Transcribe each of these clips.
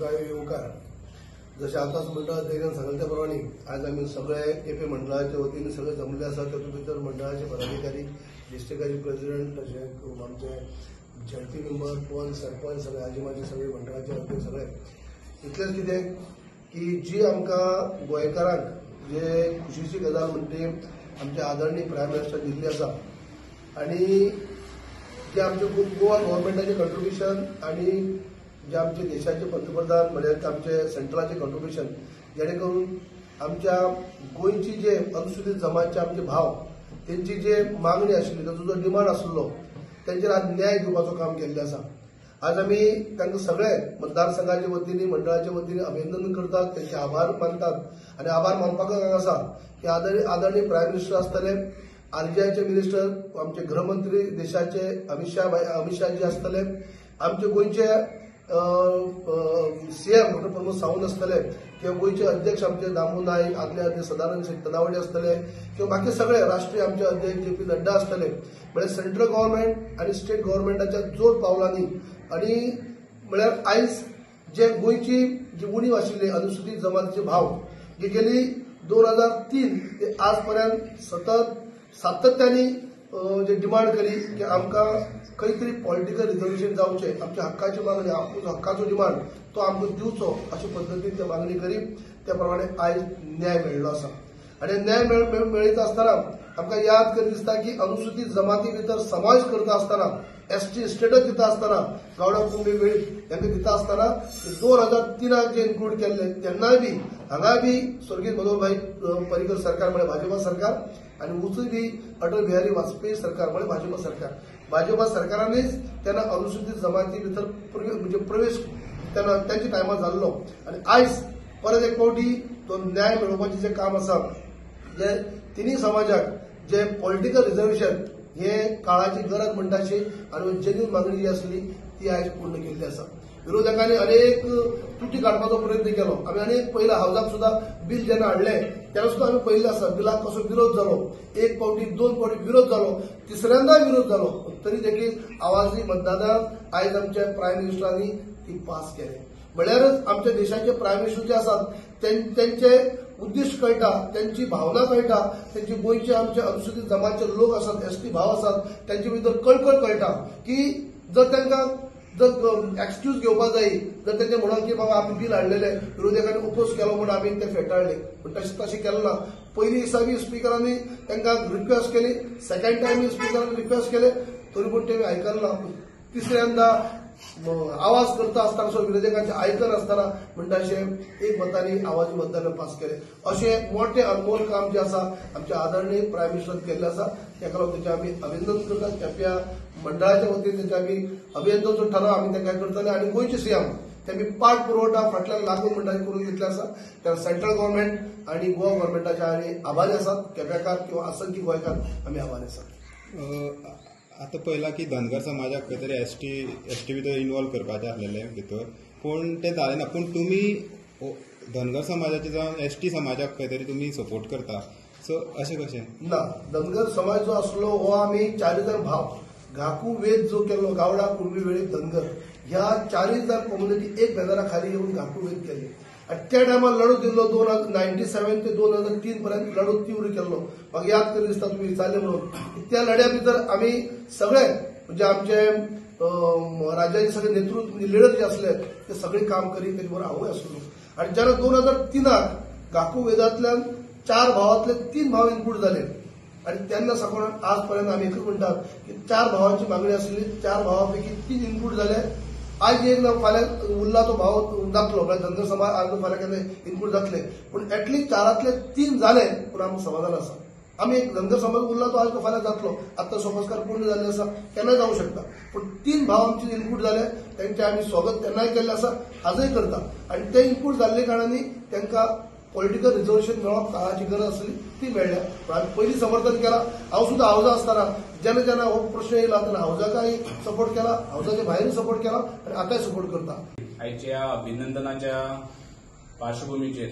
तुमकां येवकार. जशें आतांच मंडळ अध्यक्षान सांगलें त्या प्रमाणे आज आमी सगळे केपें मंडळाचे वतीन सगळे जमले आसा. तातूंत भितर मंडळाचे पदाधिकारी, डिस्ट्रिक्टाचे प्रेसिडेंट, तशें आमचे झेडपी मेंबर, पंच, सरपंच, सगळे आजी माजी सगळे मंडळाचे अध्यक्ष सगळे. इतलेंच कितें की जी आमकां गोंयकारांक जे खुशीची गजाल म्हणटी आमचे आदरणीय प्रायम मिनिस्टर दिल्ली आसा आनी जे आमचे गोवा गव्हर्मेंटाचें कंट्रिब्युशन आनी जे आमचे देशाचे पंतप्रधान म्हळ्यार आमचे सेंट्रलाचे कंट्रिब्युशन, जेणे करून आमच्या गोंयची जे अनुसूचित जमातचे आमचे भाव तेंची जे मागणी आशिल्ली, ताचो जो डिमांड आसलो तेंचेर आज न्याय दिवपाचो काम केल्लें आसा. आज आमी तांकां सगळे मतदारसंघाच्या वतीन, मंडळाच्या वतीन अभिनंदन करतात, तेंचे आभार मानतात. आनी आभार मानपाक हांगा आसा की आदरणीय प्रायम मिनिस्टर आसतले, आरजीआयचे मिनिस्टर, आमचे गृहमंत्री देशाचे अमित शाहजी आसतले, आमचे गोंयचे सीएम डॉक्टर प्रमोद सावंत आसतले, किंवा गोंयचे अध्यक्ष आमचे दामू नायक, आदले अध्यक्ष सदानंद शेट तनावडे आसतले, किंवा बाकी सगळे राष्ट्रीय आमचे अध्यक्ष जे पी नड्डा आसतले. म्हळ्यार सेंट्रल गव्हर्मेंट आनी स्टेट गव्हर्मेंटाच्या जोड पावलांनी आनी म्हळ्यार आयज जे गोंयची जी उणीव आशिल्ली अनुसूचित जमातीचे भाव जी गेली 2003 ते आज पर्यंत सतत सातत्याने जे डिमांड केली की आमकां खंय तरी पॉलिटिकल रिझर्वेशन जावचें, आमच्या हक्काची मागणी, आमचो हक्काचो डिमांड तो आमकां दिवचो अशे पद्दतीन ते मागणी करी. त्या प्रमाणे आयज न्याय मेळ्ळो आसा. आनी न्याय मेळयता आसतना आमकां याद करी दिसता की अनुसूचित जमाती भितर समावेश करता आसतना, एसटी स्टेटस दिता आसतना, गावडा कुणबी वेळीप हांकां दिता आसतना 2003 जे इन्क्लूड केल्ले तेन्नाय बी हांगाय बी स्वर्गीय मनोहरभाई पर्रीकर सरकार म्हळ्यार भाजपा सरकार आनी उचूय बी अटल बिहारी वाजपेयी सरकार म्हळ्यार भाजपा सरकार. भाजपा सरकारांनीच तेन्ना अनुसूचित जमाती भितर म्हणजे प्रवेश तेन्ना तेंच्या टायमार जाल्लो. आनी आयज परत एक फावटी तो न्याय मेळोवपाचें जें काम आसा, जे तिनूय समाजाक जे पॉलिटिकल रिझर्वेशन हे काळाची गरज म्हणटा अशी आनी जेन्यून मागणी जी आसली ती आयज पूर्ण केल्ली आसा. विरोधकांनी अनेक तुटी काडपाचो प्रयत्न केलो. आमी अनेक पयल्या हावजाक सुद्दां बील जेन्ना हाडलें तेन्ना सुद्दां आमी पळयल्लें आसा बिलाक कसो विरोध जालो, एक फावटी दोन फावटी विरोध जालो, तिसऱ्यांदाय विरोध जालो, तरी देखील आवाजी मतदानान आयज आमच्या प्रायम मिनिस्टरांनी ती पास केले. म्हळ्यारच आमच्या देशाचे प्रायम मिनिस्टर जे आसात तेंचे उद्दिश्ट कळटा, तेंची भावना कळटा, तेंची गोंयचे आमचे अनुसूचित जमातचे लोक आसात, एसटी भाव आसात, तेंचे भितर कळकळ कळटा की जर तांकां जर एक्सक्यूज घेवपाक जाय जर तेंचे म्हणून की बाबा आमी बील हाडलेले विरोधकांनी ओपोज केलो म्हणून आमी ते फेटाळले, पूण तशें केलें ना. पयलीं दिसा बी स्पिकरांनी तांकां रिक्वेस्ट केली, सेकंड टायम स्पिकरांनी रिक्वेस्ट केले, तरी पूण तेमी आयकलें ना. तिसऱ्यांदा आवाज करता आसतना सो विरोधकांचे आयकन आसतना म्हणटा अशें एक मतांनी आवाजी मतदान पास केले. अशें मोठें अनमोल काम जें आसा आमच्या आदरणीय प्रायम मिनिस्टरान केल्लें आसा, ताका लागून तेचें आमी अभिनंदन करतात. केप्यां मंडळाच्या वतीन तेचें आमी अभिनंदनचो ठराव आमी तांकां करतले. आनी गोंयचे सीएम तेमी पाठ पुरवठा फाटल्यान लागून म्हणटा करून घेतले आसा. त्या सेंट्रल गव्हर्मेंट आनी गोवा गव्हर्मेंटाचे आमी आभारी आसात. केप्याकार किंवा असंख्य गोंयकार आमी आभारी आसात. आतां पळयलां की धनगर समाजाक खंय तरी एसटी भितर इनवॉल्व करपाचें आसलेलें भितर, पूण तें जालें ना. पूण तुमी धनगर समाजाचे जावन एसटी समाजाक खंय तरी तुमी सपोर्ट करता, सो अशें कशें? ना, धनगर समाज जो आसलो हो आमी चारूय जाण भाव, घाकू वेद जो केल्लो, गावडा कुणबी वेळीप धनगर ह्या चारूय जाण कम्युनिटी एक बॅनरा खाली येवन घाकू वेद केले. आनी त्या टायमार लढो दिल्लो 2097 ते 2003 पर्यंत लढो तीव्र केल्लो. म्हाका याद करी दिसता तुमी विचारलें म्हणून त्या लढ्या भितर आमी सगळे म्हणजे आमचे राज्याचे सगळे नेतृत्व म्हणजे लिडर जे आसले ते सगळे काम करी तेजे बरोबर हांवूय आसलो. आनी जेन्ना 2003 घाकू वेदांतल्यान 4 भावांतले 3 भाव इन्क्लूड जाले आनी तेन्ना साकून आज पर्यंत आमी एकूच म्हणटात की 4 भावांची मागणी आसली, 4 भावां पैकी 3 इन्क्लूड जाले. आयज एक ना फाल्यां उरला तो भाव जातलो, म्हळ्यार धनगर समाज आज फाल्यां केन्ना इन्क्लूड जातले, पूण एटलिस्ट 4 3 जाले पूण आमकां समाधान आसा. आमी एक धनगर समाज उरला तो आज फाल्यां जातलो, आतां सोपस्कार पूर्ण जाल्ले आसा, केन्नाय जावंक शकता, पूण 3 भाव आमचे इन्क्लूड जाले तेंचें आमी स्वागत तेन्नाय केल्लें आसा, आजय करता. आनी ते इन्क्लूड जाल्ले कारणांनी तांकां पॉलिटिकल रिझर्वेशन मेळप काळाची गरज आसली ती मेळ्ळ्या. पूण आमी पयलीं समर्थन केलां. हांव सुद्दां हावजा आसतना जेन्ना जेन्ना हो प्रश्न येयला तेन्ना हावजाकाय सपोर्ट केला, हावजाच्या भायरूय सपोर्ट केला आनी आतांय सपोर्ट करता. आयच्या अभिनंदनाच्या पार्श्वभूमीचेर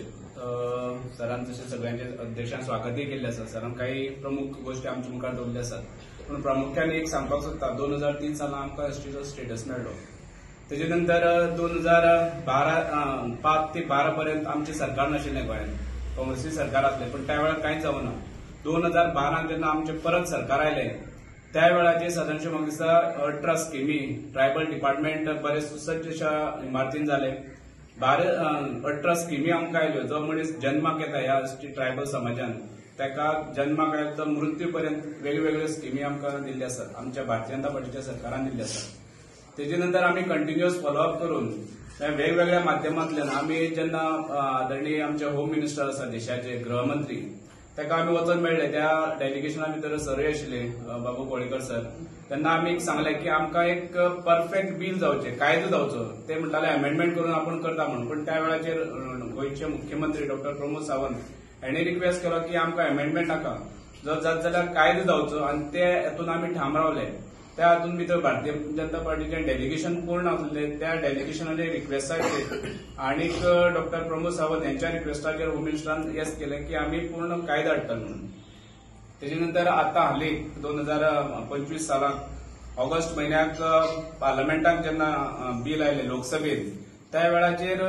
सरान जशें सगळ्यांचे अध्यक्षान स्वागतूय केल्लें आसा, सरान काही प्रमुख गोश्टी आमच्या मुखार दवरिल्ल्यो आसात. पूण प्रामुख्यान एक सांगपाक सोदता, 2003 सालान आमकां एसटीचो स्टेटस मेळ्ळो. तेजे नंतर 2012 5 ते 12 पर्यंत आमचें सरकार नाशिल्लें गोंयांत, काँग्रेसी सरकार आसलें, पूण त्या वेळार कांयच जावना. 2012 जेन्ना आमचें परत सरकार आयलें त्या वेळाचेर सादारणशें म्हाका दिसता 18 स्किमी ट्रायबल डिपार्टमेंट बरें सुसज्ज अशा इमारतीन जालें. 18 स्किमी आमकां आयल्यो. जो मनीस जन्माक येता ह्या ट्रायबल समाजान ताका जन्माक आयलो तो मृत्यू पर्यंत वेगवेगळ्यो स्किमी आमकां दिल्ल्यो आसात, आमच्या भारतीय जनता पार्टीच्या सरकारान दिल्ल्यो आसात. तेजे नंतर आमी कंटिन्युअस फॉलोअप करून वेगवेगळ्या माध्यमांतल्यान आमी जेन्ना आदरणीय आमचे होम मिनिस्टर आसा देशाचे गृहमंत्री ताका आमी वचोन मेळ्ळे. त्या डेलिगेशना भितर सरूय आशिल्ले बाबू कोळेकर सर. तेन्ना आमी सांगलें की आमकां एक परफेक्ट बील जावचें, कायदो जावचो. ते म्हणटाले अमेंडमेंट करून आपूण करता म्हणून, पूण त्या वेळाचेर गोंयचे मुख्यमंत्री डॉक्टर प्रमोद सावंत हांणी रिक्वेस्ट केलो की आमकां अमेंडमेंट नाका, जर जात जाल्यार कायदो जावचो. आनी ते हातून आमी ठाम रावले. त्या हातून भितर भारतीय जनता पार्टीचें डेलिगेशन पूर्ण आसलें. त्या डेलिगेशनाचे रिक्वेस्टाचेर आनीक डॉक्टर प्रमोद सावंत यांच्या रिक्वेस्टाचेर होम मिनिस्टरान येस केलें की आमी पूर्ण कायदो हाडटले म्हणून. तेजे नंतर आतां हालीं 2025 सालांत ऑगस्ट म्हयन्याक पार्लमेंटाक जेन्ना बील आयलें लोकसभेत त्या वेळाचेर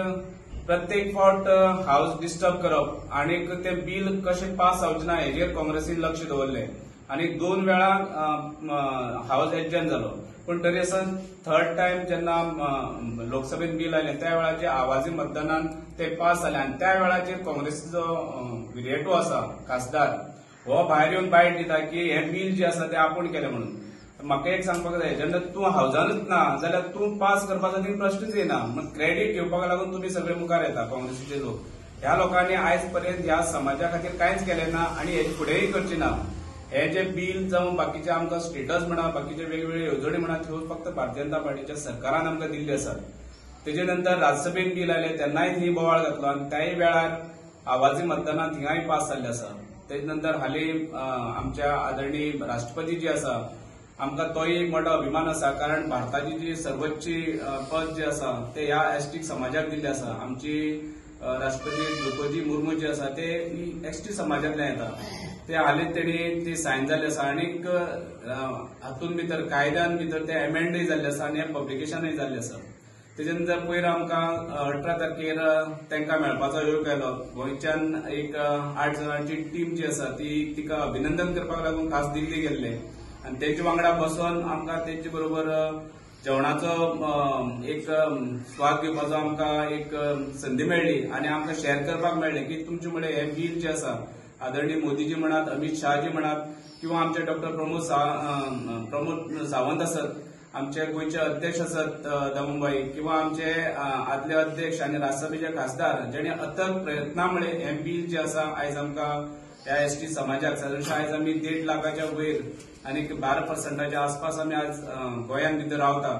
प्रत्येक फावट हावस डिस्टर्ब करप आनीक तें बील कशें पास जावचें ना हेजेर काँग्रेसीन लक्ष दवरलें आनी 2 वेळा हावस एडजर्न जालो. पूण तरी आसतना थर्ड टायम जेन्ना लोकसभेत बील आयलें त्या वेळाचेर आवाजी मतदानान ते पास जालें. आनी त्या वेळाचेर काँग्रेसीचो विरेटो आसा खासदार हो भायर येवन बायट दिता की हें बील जें आसा तें आपूण केलें म्हणून. म्हाका एक सांगपाक जाय, जेन्ना तूं हावजानूच ना जाल्यार तूं पास करपाचो थिंग प्रश्नच येना. मग क्रेडीट घेवपाक लागून तुमी सगळे मुखार येता काँग्रेसीचे लोक. ह्या लोकांनी आयज पर्यंत ह्या समाजा खातीर कांयच केलें ना आनी हेजे फुडेंय करचें ना. हे जे बील जावं बाकीचे आमकां स्टेटस म्हणा, बाकीचे वेगवेगळे येवजण्यो म्हणा, त्यो फक्त भारतीय जनता पार्टीच्या सरकारान आमकां दिल्ली आसात. तेजे नंतर राज्यसभेन बील आयलें तेन्नाय थंय बोवाळ घातलो आनी त्याय वेळार आवाजी मतदानान थिंगाय पास जाल्लें आसा. तेजे नंतर हालीं आमच्या आदरणीय राष्ट्रपती जे आसा आमकां तोय एक मोठो अभिमान आसा, कारण भारताची जी सर्वोच्च पद जे आसा ते ह्या एसटी समाजाक दिल्लें आसा. आमची राष्ट्रपती द्रौपदी मुर्मू जे आसा ते एसटी समाजांतल्यान येता. ते हालींच तेणी ती सायन जाल्ली आसा आनीक हातून भितर कायद्यान भितर ते एमेंडय जाल्ले आसा आनी हें पब्लिकेशनय जाल्लें आसा. तेजे नंतर पयर आमकां 18 तारखेर तांकां मेळपाचो योग आयलो. गोंयच्यान एक 8 जाणांची टीम जी आसा ती तिका अभिनंदन करपाक लागून खास दिल्ली गेल्ले आनी तेंचे वांगडा बसून आमकां तेंचे बरोबर जेवणाचो एक स्वाद घेवपाचो आमकां एक संदी मेळ्ळी आनी आमकां शेअर करपाक मेळ्ळें की तुमचे मुळे हें बील जें आसा आदरणीय मोदीजी म्हणात, अमित शहाजी म्हणात किंवा आमचे डॉक्टर प्रमोद सावंत आसत, आमचे गोंयचे अध्यक्ष आसत दामूबाई किंवा आमचे आदले अध्यक्ष आनी राज्यसभेचे खासदार जेणे अथक प्रयत्ना मुळे हें बील जें आसा आयज आमकां ह्या एसटी समाजाक सादारणशें आयज आमी 1.5 लाखाच्या वयर आनी 12%च्या आसपास आमी आज गोंयांत भितर रावता.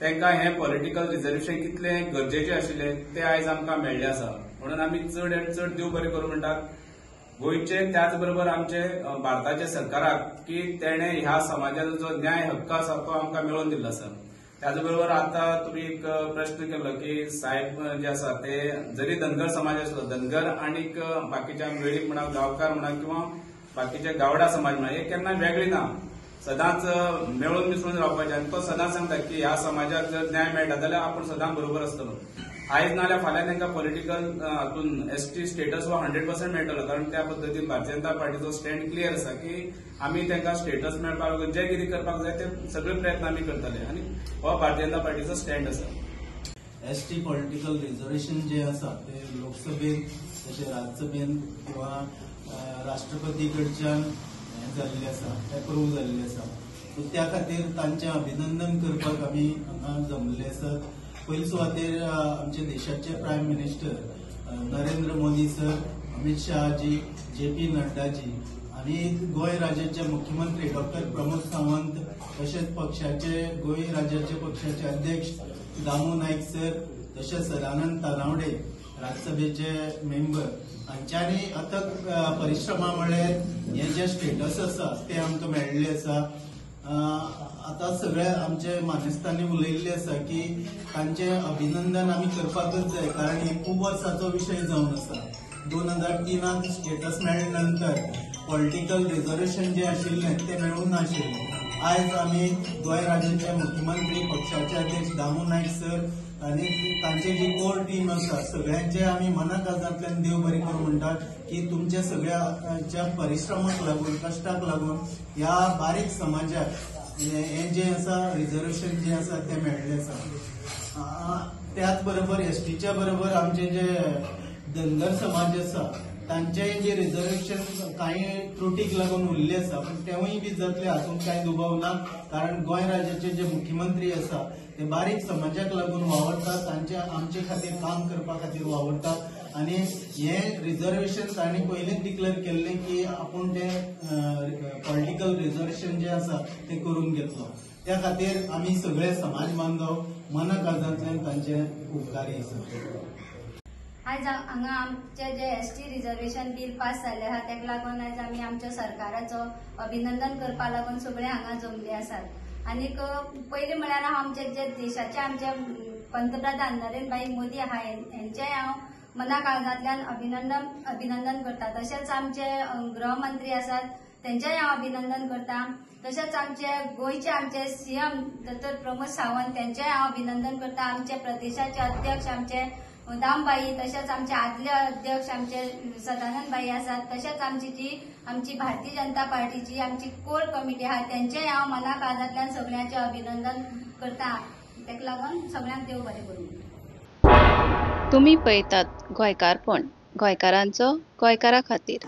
तांकां हें पॉलिटिकल रिजर्वेशन कितलें गरजेचें आशिल्लें तें आयज आमकां मेळ्ळें आसा. म्हणून आमी चड आनी चड देव बरें करूं म्हणटात गोंयचे, त्याच बरोबर आमचे भारताच्या सरकाराक की तेणे ह्या समाजाचो जो न्याय हक्क आसा तो आमकां मेळोवन दिल्लो आसा. त्याच बरोबर आतां तुमी एक प्रश्न केलो की साहेब जे आसा ते जरी धनगर समाज आसलो, धनगर आनीक बाकीच्या वेळीप म्हणा, गांवकार म्हणा किंवा बाकीचे गावडा समाज म्हणा, हे केन्ना वेगळी ना, सदांच मेळून मिसळून रावपाचें. आनी तो सदांच सांगता की ह्या समाजाक जर न्याय मेळटा जाल्यार आपूण सदांच बरोबर आसतलो. आयज नाल्यार फाल्यां तांकां पॉलिटिकल हातून एसटी स्टेटस हो 100% मेळटलो, कारण त्या पद्दतीन भारतीय जनता पार्टीचो स्टँड क्लियर आसा की आमी तांकां स्टेटस मेळपाक लागून जे कितें करपाक जाय ते सगळे प्रयत्न आमी करतले आनी हो भारतीय जनता पार्टीचो स्टँड आसा. एसटी पॉलिटिकल रिजर्वेशन जे आसा ते लोकसभेन तशें राज्यसभेन किंवा राष्ट्रपती कडच्यान हें जाल्लें आसा, एप्रूव जाल्लें आसा. सो त्या खातीर तांचें अभिनंदन करपाक आमी हांगा जमल्ले आसात. पयले सुवातेर आमचे देशाचे prime minister Narendra Modi sir, Amit Shahji, JP Naddaji आनी गोंय राज्याचे मुख्यमंत्री डॉक्टर प्रमोद सावंत, तशेंच पक्षाचे गोंय राज्याचे पक्षाचे अध्यक्ष दामू नायक सर, तशेंच सदानंद तानावडे राज्यसभेचे मेंबर हांच्यांनी अथक परिश्रमा मुळे हें जें स्टेटस आसा तें आमकां मेळिल्लें आसा. आतां सगळे आमचे मानेस्तांनी उलयिल्लें आसा की तांचें अभिनंदन आमी करपाकच जाय, कारण हे खूब वर्साचो विशय जावन आसा. 2003 स्टेटस मेळ्ळे नंतर पॉलिटिकल रिजर्वेशन जें आशिल्लें तें मेळूंक नाशिल्लें. आयज आमी गोंय राज्याचे मुख्यमंत्री, पक्षाचे अध्यक्ष दामू नायक सर आनी तांची जी कोर टीम आसा सगळ्यांचे आमी मना काळजांतल्यान देव बरें करूं म्हणटात की तुमच्या सगळ्याच्या परिश्रमाक लागून, कश्टाक लागून ह्या बारीक समाजाक हें जें आसा रिजर्वेशन जें आसा तें मेळ्ळें आसा. त्याच बरोबर एसटीच्या बरोबर आमचे जे धनगर समाज आसा तांचेय जे रिजर्वेशन कांय त्रुटीक लागून उरले आसा, पूण तेवूय बी जातले हातूंत कांय दुबाव ना, कारण गोंय राज्याचे जे मुख्यमंत्री आसा ते बारीक समाजाक लागून वावरतात, तांचे आमचे खातीर काम करपा खातीर वावरतात आनी हे रिजर्वेशन तांणी पयलींच डिक्लेअर केल्लें की आपूण तें पॉलिटिकल रिजर्वेशन जें आसा तें करून घेतलो. त्या खातीर आमी सगळे समाज बांधव मना काळजांतल्यान तांचे उपकारी आसा. आयज हांगा आमचे जे एसटी रिजर्वेशन बील पास जाल्ले आहा तेका लागून आयज आमी आमच्या सरकाराचो अभिनंदन करपा लागून सगळे हांगा जमले आसात. आनीक पयलीं म्हळ्यार हांव आमचे जे देशाचे आमचे पंतप्रधान नरेंद्रभाई मोदी आहा हेंचेय हांव मना काळजांतल्यान अभिनंदन करता. तशेंच आमचे गृहमंत्री आसात तेंचेय हांव अभिनंदन करता. तशेंच आमचे गोंयचे आमचे सीएम डॉक्टर प्रमोद सावंत तेंचेय हांव अभिनंदन करता. आमचे प्रदेशाचे अध्यक्ष आमचे दामबाई, तशेंच आमचे आदले अध्यक्ष आमचे सदानंद भाई आसात, तशेंच आमची जी आमची भारतीय जनता पार्टीची आमची कोर कमिटी आहा तेंचेय हांव मना काळजांतल्यान सगळ्यांचें अभिनंदन करता. तेका लागून सगळ्यांक देव बरें करूं. तुमी पळयतात गोंयकारपण, गोंयकारांचो गोंयकारा खातीर.